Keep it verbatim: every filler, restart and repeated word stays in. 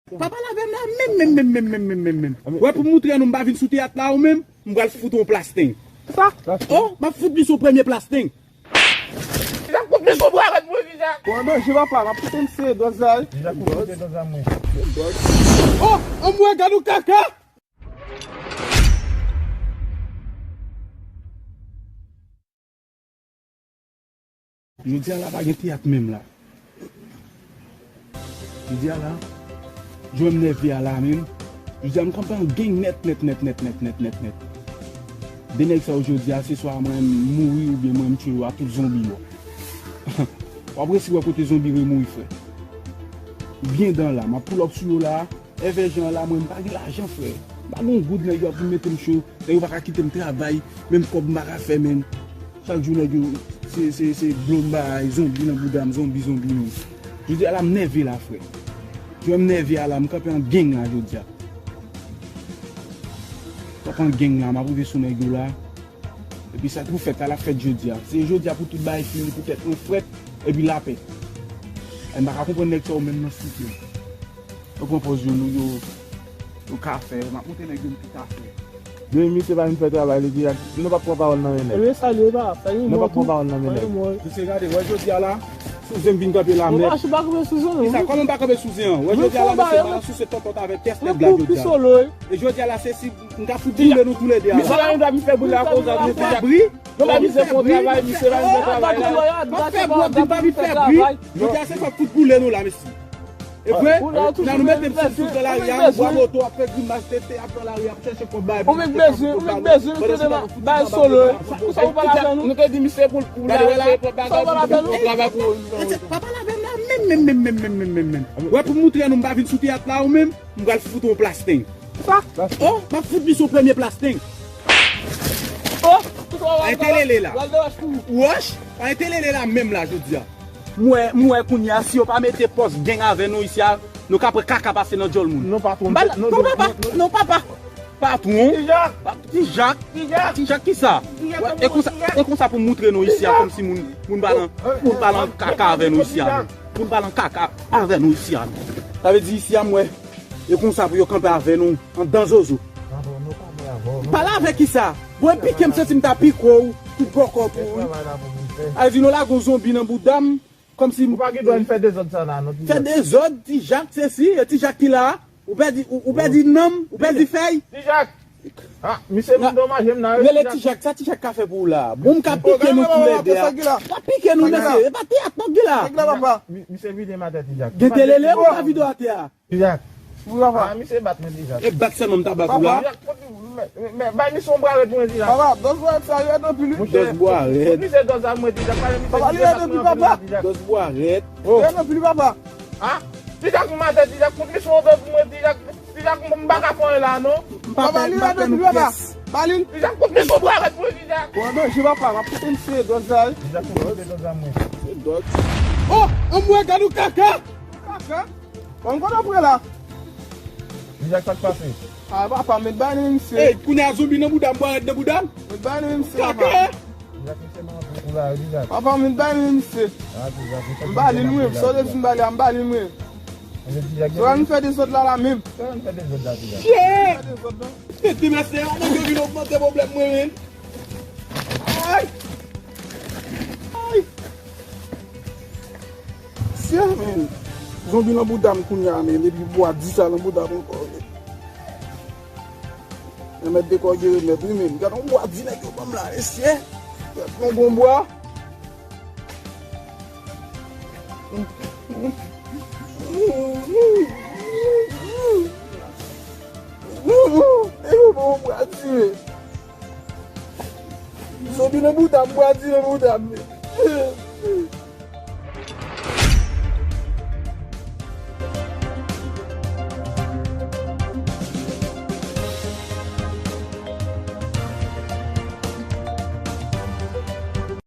Pa pale avè m la menm, menm, menm, menm, menm, menm, menm, menm. Wè, pou m moutre nou, m pa vin sou teyat la ou menm, m pral fout ou yon plas ten. Sa? Oh, m ap fout misye yon premye plas ten. Misye ap fout misye yon bwa rèd, mwen, Jija. Bon, an danje, papa, m ap fout misye dòz la, wi. Jija, fout misye dòz la, mwen. Oh, anmwe, gad yon kaka! Jodi a la pa gen teyat menm la. Jodi a la, jwè m nève a la menm. Jodi a m kanpe an geng nèt, nèt, nèt, nèt, nèt, nèt, nèt, nèt. De nèg sa yo jodi a, se swa mwen m mouri oubyen mwen m tchwe yo ak tout zonbi yo. W ap resi wè kote zonbi re mouri, frè. Byen dan la, m ap pull up sou yo la. Èvè jan la, mwen m pa gen lajan, frè. M pa gen yon goud, nèg yo ap vin mete m cho. Nèg yo pa ka kite m travay. Menm kòb m pa ka fè, menn. Chak jou nèg yo, se, se, se blo m bay, zonbi nan bouda m, zonbi, zonbi, menn. Jodi a la, m nève la, frè. Jwè m nève a la, m kanpe an geng la jodi a. Kanpe an geng la, m ap rive sou nèg yo la. Epi sa k pou fèt la, l ap fèt jodi a. Se jodi a pou tout bagay fini, pou tèt mwen frèt, epi lapè. E m pa ka konprann nèg sa yo menm nan site. Yo pran pòz yo, nou yo, yo ka fè. M ap montre nèg yo m ki ka fè. Men misye pa vin fè travay li, di, nou p ap pran pawòl nan men nèg. Ebyen, salye, pa, salye, nou p ap pran pawòl nan men nèg. Misye gade, wè jodi a la, sou zen m vin kanpe la, mèt. Ou pa kanpe sou zen, non. Kisa, kòman m pa kanpe sou zen an? Wè jodi a la, mesye, m al souse tòtòt avèk kès nèg la jodi a. E jodi a la, se si m ka fout boule nou toulède a. Misye pa gen dwa vin fè bri la konsa, nou pa bri. Nou pa vin fè bon travay, misye pa vin fè travay la. M ap fè bri, m ap di m pa vin fè bri. Jodi a, se fòk fout boule nou la, mesye. E vre, nan nou mete m sou fout nan lari a, m bwa moto, ap fè grimas tete, ap nan lari a, ap chèche kòb bay. Ou mèt bezwen, ou mèt bezwen, nou te bay solo. Pou sa ou pale avè nou? Nou te di misye pou l, pou l arete, pou l travay pou nou. Pa pale avè m la, menm, menm, menm. Wè, pou m moutre nou, m pa vin sou teyat la ou menm. M pral fout ou yon plas ten. Sa? Oh, m ap fout misye yon premye plas ten. Oh, a entelele la. Wòch, a entelele la menm la jodi a. M wè, m wè kounye a, si yo pa mete pòs geng avè nou isi a, nou ka pran kaka pase nan djòl moun. Non, patwon. Non, papa, non, papa. Patwon. Ti Jak. Ti Jak. Ti Jak. Ti Jak kisa? E konsa, e konsa pou moutre nou isi a, kòmsi moun, moun pa lan, moun pa lan kaka avè nou isi a. Moun pa lan kaka avè nou isi a. Sa vle di isi a, m wè. E konsa pou yo kanpe avè nou, anndan zozo. Pale avè kisa? Bon, e pike m santi m ta pike w, tout bòkò tou, wi. A di nou lage yon zonbi nan bouda m, kòmsi m. Ou pa gen dwa vin fè dezòd sa la, non, Ti Jak. Fè dezòd, Ti Jak, se si, e Ti Jak ki la a. Ou pèdi, ou, ou pèdi nanm, ou pèdi fèy. Ti Jak! Ah, misye vin domaje m nan, wi. Rele Ti Jak, sa Ti Jak ka fè pou ou la? Bon, m ka pike nou toulède a. Ka pike nou, mesye. E pa teyat n ap gen la. Misye vide m atè, Ti Jak. Gen telele ou ka vide w atè a? Ti Jak. Wi, papa. Ah, misye bat mwen, Ti Jak. E bat sèlman m ta bat ou la. Papa. Ti Jak, men, men, bay misye yon bwa rèd mwen, Ti Jak. Papa, dòz bwa rèd sa, rèd anpil, wi. Dòz bwa rèd. Misye dòz a mwen, Ti Jak. Papa, li rèd anpil, papa. Dòz bwa rèd. Rèd anpil, papa. Ah, Ti Jak, m atè, Ti Jak, fout misye yon dòz pou mwen, Ti Jak. Ti Jak, m pa ka fè anyen la, non. Papa, li rèd anpil, papa. Ba li l. Ti Jak, fout misye yon bwa rèd pou mwen, Ti Jak. Bon, an danje, papa, m ap fout misye dòz la, wi. Ti Jak, fout misye dòz a mwen. Se dòz. Oh, anmwe, gad yon kaka! Kaka? Bon, kote w pran la? Ti Jak, sa k pase? Ah, papa, met bay nan men misye. Ey, kounye a zonbi nan bouda m, bwa rèd nan bouda m. Met bay nan men misye, papa. Kaka! Ti Jak, misye manke pou la, wi, Ti Jak. Papa, met bay nan men misye. Ah, Ti Jak, misye. M ba li l, mwen. Sa w te di m ba li a, m ba li l, mwen. Ti Jak, sa w fè dezòd la, la menm. Sa w fè dezòd la, Ti Jak. Shit! Fè dezòd, non. Tete mesye, nèg yo vin ogmante pwoblèm mwen, men. Ay! Ay! Sye, men. Zonbi nan bouda m kounye a, men. Epi bwa di sa nan bouda m ankò, men. Remèd de kò gen remèd, wi, men. Gad yon bwa di nèg yo ban m la, mesye. Gad yon bon bwa. E yo bon bwa di, men. Zonbi nan bouda m, bwa di nan bouda m, men.